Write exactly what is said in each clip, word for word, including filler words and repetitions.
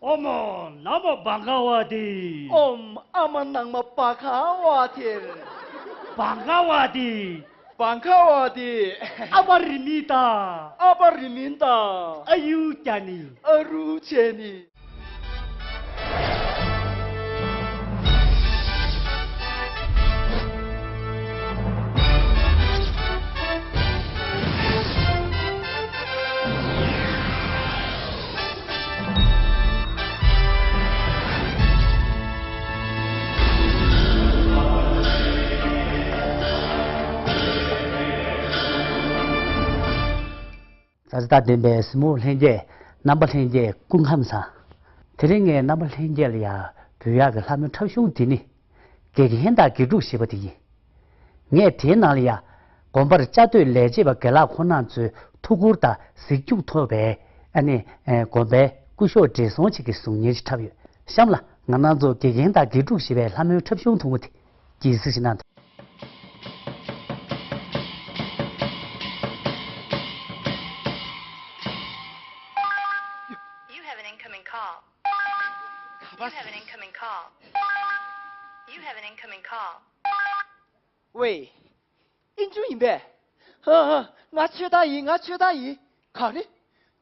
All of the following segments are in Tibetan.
ཨོཾ་ན་མོ་བྷ་ག་ཝ་ཏི། ཨོཾ་ཨ་མ་ནང་མ་བྷ་ག་ཝ་ཏི། བྷ་ག་ཝ་ཏི། བྷ་ག་ཝ་ཏི། ཨ་པ་རི་མི་ཏ། ཨ་པ་རི་མི་ཏ། ཨ་ཡུ་ཀྱ་ནི། ཨ་རུ་ཆེ་ནི། ད་ལྟ་བདེན་པའི་གཟིགས་མོ་ལྷན་རྒྱས། རྣམ་པ་ལྷན་རྒྱས་སྐུ་ཁམས་བཟང་། དེ་རིང་ངས་རྣམ་པ་ལྷན་རྒྱས་ལ་ཡང་འབུལ་ཡག་གི་ལྷ་མོའི་འཁྲབ་གཞུང་འདི་ནི། དགེ་རྒན་དང་དགེ་ཕྲུག་ཞེས་པ་དེ་ཡིན། ངས་དེའི་ནང་ལ་ཡང་དགོན་པར་བཅའ་སྡོད་ལས་བྱེད་པ་དགེ་ལགས་ཁོང་རྣམ་ཚོའི་ཐུགས་ཁུར་དང་གཟིགས་སྐྱོང་ཐོབ་པའི་ཨ་ནི་དགོན་པའི་སྐུ་ཞབས་བགྲེས་སོང་ཞིག་གི་གཟུགས་བརྙན་ཞིག་འཁྲབ་ཡོད། གཤམ་ལ་ང་རང་ཚོ་དགེ་རྒན་དང་དགེ་ཕྲུག་ཞེས་པའི་ལྷ་མོའི་འཁྲབ་གཞུང་ཐུང་ངུ་དེ་དགྱེས་གཟིགས་ཤིག་གནང་དང་། You have an incoming call. You have an incoming call. You have an incoming call. ཝེ། ཨིན་ཅུ་ཡིན་པས། ཧ་ཧ། ང་ཆོས་བདག་ཡིན། ང་ཆོས་བདག་ཡིན། ག་རེ།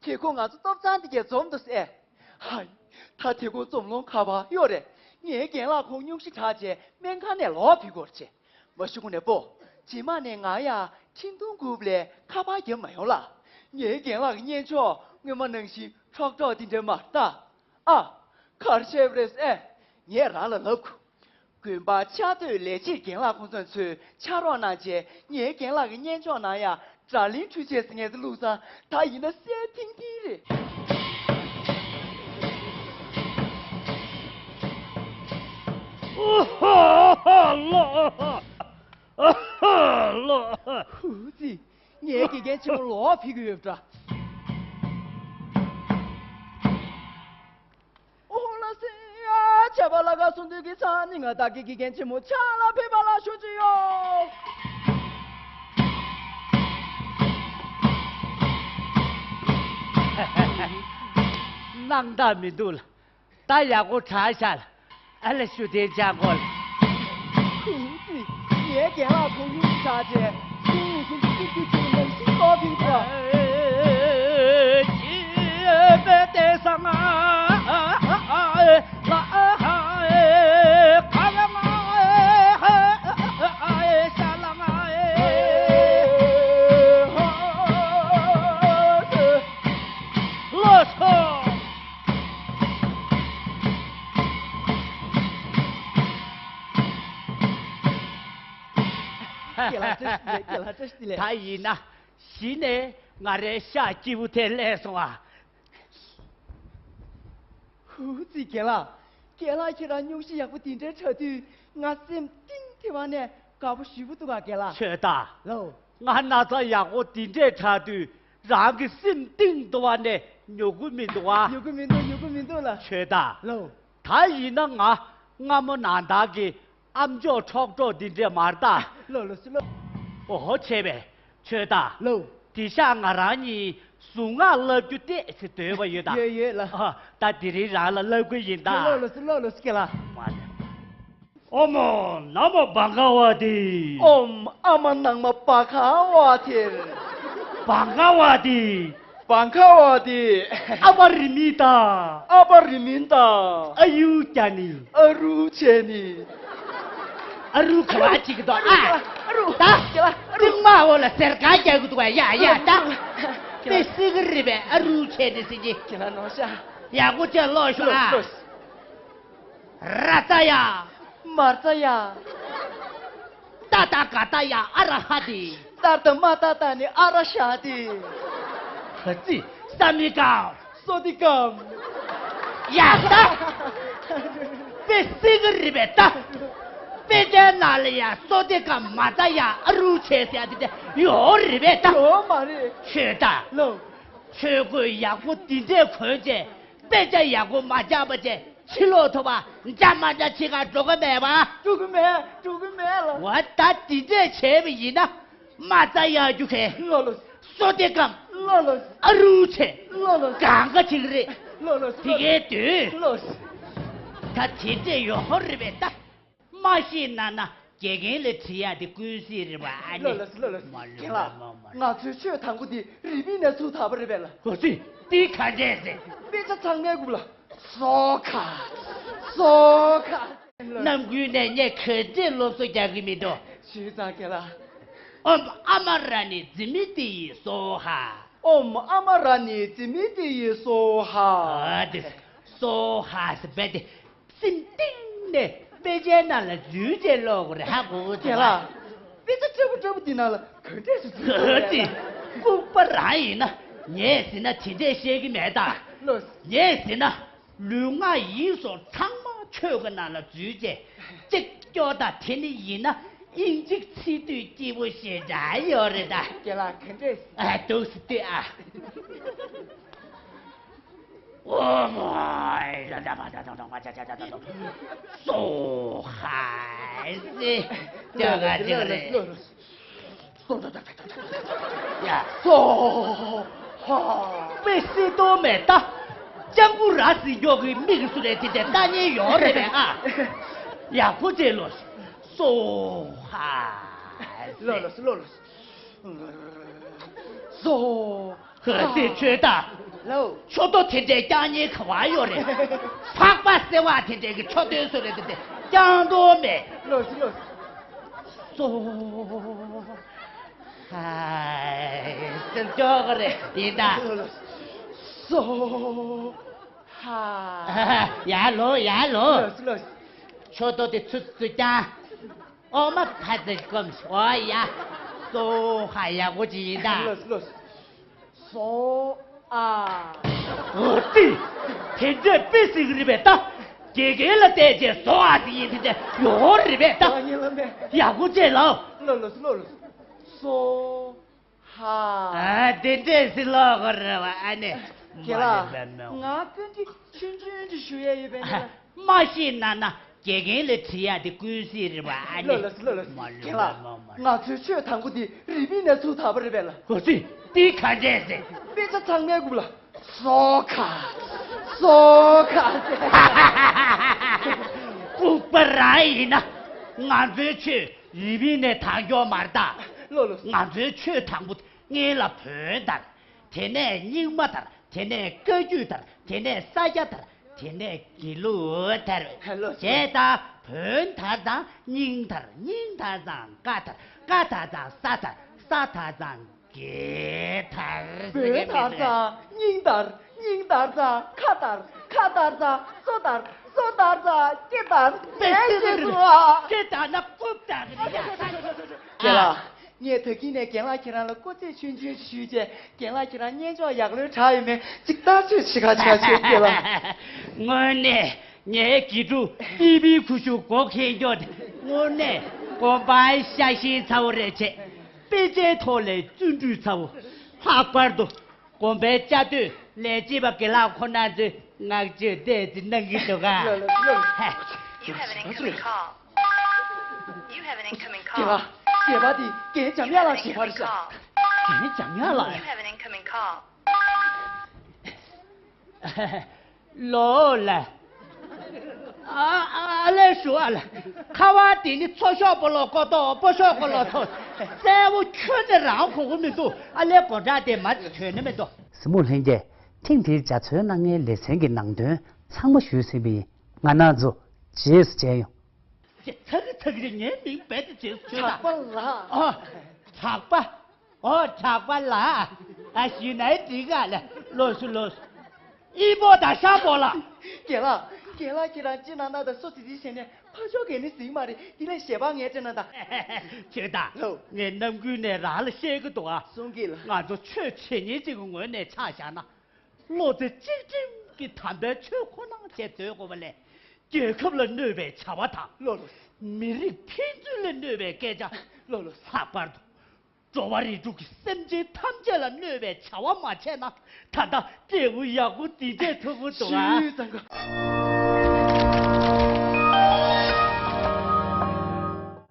ཁྱེད་ཁོ་ང་ཚོ་སྟོབས་ཚང་འདི་གས་འཛོམས་འདུག་ཟེར། ཧའི། ད་དེ་ཁོ་འཛོམས་ལོང་ཁ་པར་གཡོག་རེད། ངའི་རྒན་ལགས་ཁོང་སྙུང་གཞི་དྲག་བྱས་སྨན་ཁང་ནས་ལོག་ཕེབས་དགོས་རེད་བྱས། མ་གཞི་ཁོ་ནས་པོ། རྗེས་མ་ནས་ང་ཡ་འཕྲིན་ཐུང་སྒུག་ལས་ཁ་པར་རྒྱབ་མ་ཡོང་ལ། ངའི་རྒན་ལགས་ཀྱི་བརྙན་ཆོག་སྔོན་མ་ནང་བཞིན་ཁྲོག་ཁྲོག་འདི་འདྲ་མ་རེད་ད། ཨ། གར་བཤད་པ་རེད་ཨེ། ངས་རང་ལ་ལབ་དགོས། དགོན་པ་ཕྱག་སྡོད་ལས་བྱེད་རྒན་ལགས་ཁོང་ཚོ་ཚོས་ཕྱག་རོགས་གནང་བྱས་ངའི་རྒན་ལགས་ཀྱི་བརྙན་ཆོག་ནང་ཡང་དགྲ་ལན་འཁྲུ་བྱས་ཟེར་ངས་ཚོ་བླུགས་ཙང་ད་ཡིན་ན་གསལ་ཐིང་ཐིང་རེད། ཧུ་ཙི། ངའི་དགེ་རྒན་ཆེན་མོ་ལོག་ཕེབས་ཀྱི་ཡོད་པ་འདྲ། ཨོ་ལ་སེ་ཡ། བྱ་བ་ལ་དགའ་སོང་དུས་ཀྱི་ཚང་ནི་ང་བདག་གི་དགེ་རྒན་ཆེན་མོ་ཕྱག་ལ་ཕེབས་པ་ལ་ཞུ་ཅི་ཡོད། སྣང་དག་མི་འདུག་ལ། ད་ཡག་པོ་དྲག་ཤག་ལ། ཨ་ལ་ཞུ་དེ་ཅག་གོ་ལ། ཁུ་ཙི། ངའི་རྒན་ལགས་ཁོང་ཡུལ་ཆགས་རྗེས་ཁྱེད་ཡིན་ཁྱེད་ཀྱི་ཏིག་ཏིག་ཏིག་ནང་བཞིན་གཏོགས་ཕིག་པ། ལོ་སོ། རྒན་ལགས་བཀྲ་ཤིས་བདེ་ལེགས། རྒན་ལགས་བཀྲ་ཤིས་བདེ་ལེགས། ད་ཡིན་ན་གཞི་ནས་ང་རའི་ཤ་སྐྱིད་པོ་དེ་སླེབས་སོང་ཨ། ཧུ་ཙི་རྒན་ལགས། རྒན་ལགས་ཁྱེད་རང་སྙུང་གཞི་ཡག་པོ་དེ་འདྲའི་དྲག་དུས་ང་སེམས་གཏིང་ཐེ་བ་ནས་དགའ་པོ་ཞེ་པོ་འདུག་ག་རྒན་ལགས། ཆོས་དག་ལོ། ང་ན་ཚ་ཡག་པོ་དེ་འདྲའི་དྲག་དུས་རང་གི་སེམས་གཏིང་དུ་བ་ནས་མྱུ་གུ་མི་འདུག་ཨ། མྱུ་གུ་མི་འདུག་མྱུ་གུ་མི་འདུག་ལ། ཆོས་དག་ལོ། ད་ཡིན་ན་ང་སྔ་མོ་ནང་ལྟར་གྱི་ཨམ་ཅོག་ཁྲོག་ཁྲོག་འདི་འདྲས་མ་རེད་ད། ལོ་ལོ་སི་ལོ། ཨོ་ཧོ་བྱས་པས་ཆོས་དག་ལོ། དེ་ཤག་ང་རང་གཉིས་གཟུངས་སྔགས་བསླབ་རྒྱུ་ཏོག་ཙམ་འདོད་པ་ཡོད་ད། ཡོད་ཡོད་ལ། ཨ། ད་དེ་རིང་རང་ལ་བསླབ་ཀྱི་ཡིན་ད། ལོ་ལོ་སི་ལོ་ལོ་སི་ཀེ་ལ། མ་ལ། ཨོཾ་ན་མོ་བྷ་ག་ཝ་ཏི། ཨོཾ་ཨ་མ་ནང་མ་བྷ་ག་ཝ་ཏི། བྷ་ག་ཝ་ཏི། བྷ་ག་ཝ་ཏི། ཨ་པ་རི་མི་ཏ། ཨ་པ་རི་མི་ཏ། ཨ་ཡུ་ཀྱ་ནི། ཨ་རུ་ཆེ་ནི། ཨ་རུ་ག་བ་ཅིག་ཏོ་ཨ། ཨ་རུ། ད། ཨ་རུ། ཏིང་མ་འོ་ལ་ཟེར་ག་རྒྱག་གི་འདུག་ཡ་ཡ་ད། དཔེ་སྲིད་གི་རེད་པས་ཨ་རུ་ཆེ་ནི་ཟེར་གྱི། ཁྱེད་རང་ནོར་ཤག་ཡག་པོ་བྱས་ཀློག་ཤོག་ཨ། ལོས། ར་ཙ་ཡ། མ་རྩ་ཡ། ཏ་ཏ་ག་ཏ་ཡ་ཨ་ར་ཧ་ཏི། ཏ་ཏ་མ་ཏ་ཏ་ནི་ཨ་ར་ཤ་ཏི། ཧ་ཙི། ས་མི་ཀམ། སོ་ཏི་ཀམ། ཡ་ད། དཔེ་སྲིད་གི་རེད་པས་ད། དཔེ་ཆའི་ནང་ལ་ཡ་སོ་ཏི་ཀམ་མ་རྩ་ཡ་ཨ་རུ་ཆེ་ཟེར་ཡ་དེ་དེ་ཡོད་རེད་པས་ད། ཡོད་མ་རེད། ཆོས་ད། ལོ། ཆོས་གོས་ཡག་པོ་འདི་འདྲས་གོན་བྱས། དཔེ་ཆ་ཡག་པོ་མ་སྦྱངས་པ་བྱས་ཕྱི་ལོགས་ཐོབ་པ་འཇའ་མ་འཇའ་ཕྱི་ཁར་འགྲོ་གི་མེད་པ། འགྲོ་གི་མེད། འགྲོ་གི་མེད་ལ། འོ་ད་འདི་འདྲས་བྱས་པ་ཡིན་ན་མ་རྩ་ཡག་རྒྱུ་གས། ལོ་ལོ། སོ་ཏི་ཀམ། ལོ་ལོ། ཨ་རུ་ཆེ། ལོ་ལོ། གང་ག་ཅིག་རེད། ལོ་ལོ་དེ་གའི་དུས། ལོ། ད་དེ་འདྲས་ཡོད་རེད་པས་ད། མ་ཤེས་ན་ན་དགེ་རྒན་ལ་དྲི་ཡ་དེ་ཀུན་གཟིགས་རེད་པ། ཨ་ནི། ལོ་ལོ་ལོ་ལོ། མ་ལོ་རྒན་ལགས། མ་མ་ང་ཚོའི་ཆོས་དང་པོ་འདི་རི་པིན་ནས་ཚུར་དར་བ་རེད་པས་ལ། ཧོ་ཙི། དེ་ག་འདྲས་ཟེར། དཔེ་ཆ་ཚང་མའི་རྐུབ་ལ། སོ་ཁ། སོ་ཁ། རྣམ་ཀུན་ནས་ངས་ག་འདྲས་སློབ་གསོ་རྒྱག་གི་མི་འདུག་ཞུས་ཙང་ཁྱེད་ལ། ཨོཾ་ཨ་མ་ར་ཎི་ཛི་མི་ཏི་ཡེ་སྭཱ་ཧཱ། ཨོཾ་ཨ་མ་ར་ཎི་ཛི་མི་ཏི་ཡེ་སྭཱ་ཧཱ། ཨ་དེ། སྭཱ་ཧཱ་ཟེར་བས་དེ། སེམས་གཏིང་ནས་དཔེ་ཆའི་ནང་ལ་འཛུལ་བྱས་ཀློག་དགོས་རེད། ཧ་གོ་གི་འདུག་ག་ཁྱེད་ལ། དཔེ་ཆ་སྤྲ་པོ་སྤྲ་པོ་འདི་ནང་ལ་ག་འདྲས་སུ་འཛུལ་དགོས་རེད་ལ། ལྐུགས་པ་རང་ཡིན་ན། ངས་ཟེར་ན་དེ་འདྲས་བཤད་ཀྱི་མེད་ད། ལོས། ངས་ཟེར་ན། ལུས་ངག་ཡིད་གསུམ་ཚང་མ་ཆོས་ཀྱི་ནང་ལ་འཛུལ་བྱས། ཅིག་སྐྱོ་དང་དེ་ནི་ཡིན་ན་དབྱིན་ཇིག་ཚིག་སྡུད་སྐྱིད་པོ་ཞེ་དྲག་ཡོད་རེད་ད། ཁྱེད་ལ་ག་འདྲས། ཨ་འདུག་སེ་ལྟོས་ཨ། ཨོ་མ། སྭཱ་ཧཱ་ཟེར། ཅག་ག་ཅིག་རེད། ཡ། སྭཱ་ཧཱ། དཔེ་སྲིད་དོ་མེད་ད། ལྕགས་པོ་ར་སྲིད་མགྱོགས་ཀྱི་མིག་སུ་རེད་དེ་དེ་ལྟ་ཉེན་ཡོད་རེད་པས་ཨ། ཡ་ཁོ་ཚེ་ལོ། སྭཱ་ཧཱ། ལོ་ལོ་ལོ་ལོ། སྭཱ་ཧཱ། ཧ་སེ་ཆོས་ད། ལོ། ཆོ་ཏོ་དེ་འདྲའི་རྐྱང་ཉེན་ག་བ་ཡོད་རེད། ཕག་པ་སེ་བ་དེ་འདྲའི་གི་ཆོ་ཏོའི་སུ་རེད་དེ་དེ་རྐྱང་དོ་མེད། ལོ་ལོ། སྭཱ་ཧཱ། ཟེར་ཆོག་གི་རེད་ཡིན་ད། སྭཱ་ཧཱ། ཡར་ལོངས་ཡར་ལོངས། ལོས་ལོས། ཆོ་ཏོ་དེ་ཚུར་ཚུར་བརྐྱངས། ཨོ་མ་ཕ་ཙི་སྒོམ་ཤོག་ཡ། སྭཱ་ཧཱ་ཡག་པོ་ཅིག་ཡིན་ད། ལོས་ལོས། སྭཱ་ཧཱ། འོ་ཙི། དེ་འདྲས་དཔེ་སྲིད་གི་རེད་པས་ད། དགེ་རྒན་ལ་བལྟས་རྗེས་སྭཱ་ཧཱ་ཟེར་ཡིན་དེ་འདྲས་ཡོད་རེད་པས་ད། ཨ་ཉེ་ལ་མེ། ཡག་པོ་བྱས་ལ། ལོས་ལོས་ལོས་ལོས། སྭཱ་ཧཱ། ཨ་དེ་འདྲས་སེ་ལོག་གོ་རེད་བ་ཨ་ནི། ཁྱེད་ལ། མ་རེད་པས་མོ། ང་སྐད་འདི་ཆུང་ཆུང་འདྲ་ཞུ་ཡ་ཡོད་པས་ན། མ་ཤེས་ན་ན་དགེ་རྒན་ལ་དྲི་ཡ་དེ་ཀུན་གཟིགས་རེད་བ་ཨ་ནི། ལོས་ལོས་ལོས་ལོས། མ་རེད་ཁྱེད་ལ། པས་མོ་མ་རེད། ང་ཚོའི་ཆོས་དང་པོ་འདི་རི་པིན་ནས་ཚུར་དར་བ་རེད་པས་ལ། ཧོ་ཙི། དེ་ག་འདྲས་སེ། དཔེ་ཆ་ཚང་མའི་རྐུབ་ལ། སོ་ཁ། སོ་ཁ་ཟེར། ལྐུགས་པ་རང་ཡིན་ན། ང་ཚོའི་ཆོས་རི་པིན་ནས་དར་མགྱོགས་མ་རེད་ད། ལོ་ལོ། ང་ཚོའི་ཆོས་དང་པོ་སྔོན་ལ་བོན་དར། དེ་ནས་རྙིང་མ་དར། དེ་ནས་བཀའ་བརྒྱུད་དར། དེ་ནས་ས་སྐྱ་དར། དེ་ནས་དགེ་ལུགས་དར། ལོ་ལོ། བྱས་ད་བོན་དར་ཙང་རྙིང་དར། རྙིང་དར་ཙང་བཀའ་དར། བཀའ་དར་ཙང་ས་དར། ས་དར་ཙང་། དེ་དར་ཟེར་གི་མི་འདུག་བོད་དར་ཙང་སྙིང་དར། སྙིང་དར་ཙང་ཁ་དར། ཁ་དར་ཙང་སོ་དར། སོ་དར་ཙང་སྐེ་དར། དེ་ཞེས་སོ། སྐེ་དར་ན་རྐུབ་དར་གི་རེད་ཡ། ཁྱེད་ལ། ངས་ད་གིན་ནས་རྒན་ལགས་ཁྱེད་རང་ལ་སྐུ་རྩེད་ཆུང་ཆུང་ཞུས་རྗེས་རྒན་ལགས་ཁྱེད་རང་སྙན་ཅོག་ཡག་ལོས་དྲག་ཡོད་མེད་ཅིག་བརྟག་དཔྱད་བྱེད་ག་བྱ་ཆོག་ཁྱེད་ལ། དངོས་གནས་ངའི་དགེ་ཕྲུག་པི་པི་ཁུ་ཤུ་མགོ་འཁེལ་མགྱོགས་དེ་དངོས་གནས་གོམ་པ་ཤ་ཞེན་ཚ་བོ་རེད་བྱས། དཔེ་ཆའི་ཐོག་ལས་བརྩོན་འགྲུས་ཚ་བོ། ལྷག་པར་དུ་དགོན་པའི་བཅའ་སྡོད་ལས་བྱེད་པ་དགེ་ལགས་ཁོ་ན་ཚོས་བསྔགས་བརྗོད་བདེ་ཙམ་གནང་གི་འདུག་ག་ལ་ལ་ལ། ཧེ། You have an incoming call. You have an incoming call. དགེ་བ། དགེ་བ་འདི་རྒན་འཇམ་དབྱངས་ལགས་བྱེད་པར་བཞག་རྒན་འཇམ་དབྱངས་ལགས། You have an incoming call. ལོ་ལ། ཨ་ཨ་ཨ་ལས་ཞུ་ཨ་ལ། ཁ་བ་དེ་ནི་ཚོ་ཤོག་སྤོ་ལོ་ཀོ་ཏོ་སྤོ་ཤོག་ཀོ་ལོ་ཐོ། གསལ་བོ་ཁྱོན་ནས་རང་གོ་གི་མི་འདུག་ཨ་ལས་པོ་འདྲ་དེ་མ་ཐོན་ནི་མི་འདུག་གཟིགས་མོ་ལྷན་རྒྱས། ཐེངས་འདིའི་འཇའ་ཚོན་གནང་མཁན་ལེ་ཚན་གྱི་ནང་དོན་ཚང་མ་ཞུས་ཟིན་པ་ཡིན། ང་རང་ཚོ་རྗེས་སུ་མཇལ་ཡོང་། ཚ་གི་ཚ་གི་རེད། ངའི་མིང་རྦད་དེ་རྗེས་སུ་བྱོས་དང་། གྲགས་པ་ལགས། ཨ། གྲགས་པ། ཨོ་གྲགས་པ་ལགས། ཨ་ཞུས་ན་འགྲིག་ག་ལ། ལོགས་སུ་ལོགས་སུ། ཨི་པོ་དང་ཤ་པོ་ལགས། རྒན་ལགས། རྒན་ལགས་ཁྱེད་རང་ཅི་ན་ན་དང་སོ་ཙི་ཙི་བྱས་ནས་ཕར་ཕྱོགས་གས་ནི་གཟིགས་མ་རེད། འདི་ལས་ཞལ་པར་ངས་སྤྲད་ན་ད། ཆོས་དང་། ལོ། ངས་རྣམ་ཀུན་ནས་རང་ལ་བཤད་ཀྱི་འདུག་ཨ། གསུང་གི་ལ། ང་ཚོ་ཆོས་བྱེད་མཁན་ཅིག་གི་ངོས་ནས་ཆ་བཞག་ན། བློ་རྩེ་གཅིག་སྒྲིམ་གྱིས་དམ་པའི་ཆོས་ཁོ་ན་བྱེད་འདོད་དགོས་པ་ལས། རྒྱལ་ཁབ་ལ་གནོད་པའི་བྱ་བ་དང་། ལོ་ལོ། མི་རིགས་ཕན་ཚུན་ལ་གནོད་པའི་སྐད་ཆ། ལོ་ལོ། ལྷག་པར་དུ། འགྲོ་བ་རིགས་དྲུག་གི་སེམས་ཅན་ཐམས་ཅད་ལ་གནོད་པའི་བྱ་བ་མ་བྱས་ན། ད་ལྟ་སྐྱེས་བུ་ཡག་པོ་འདི་འདྲས་ཐུབ་ཀྱི་འདུག་ཨ། ཞུས་ཙང་ག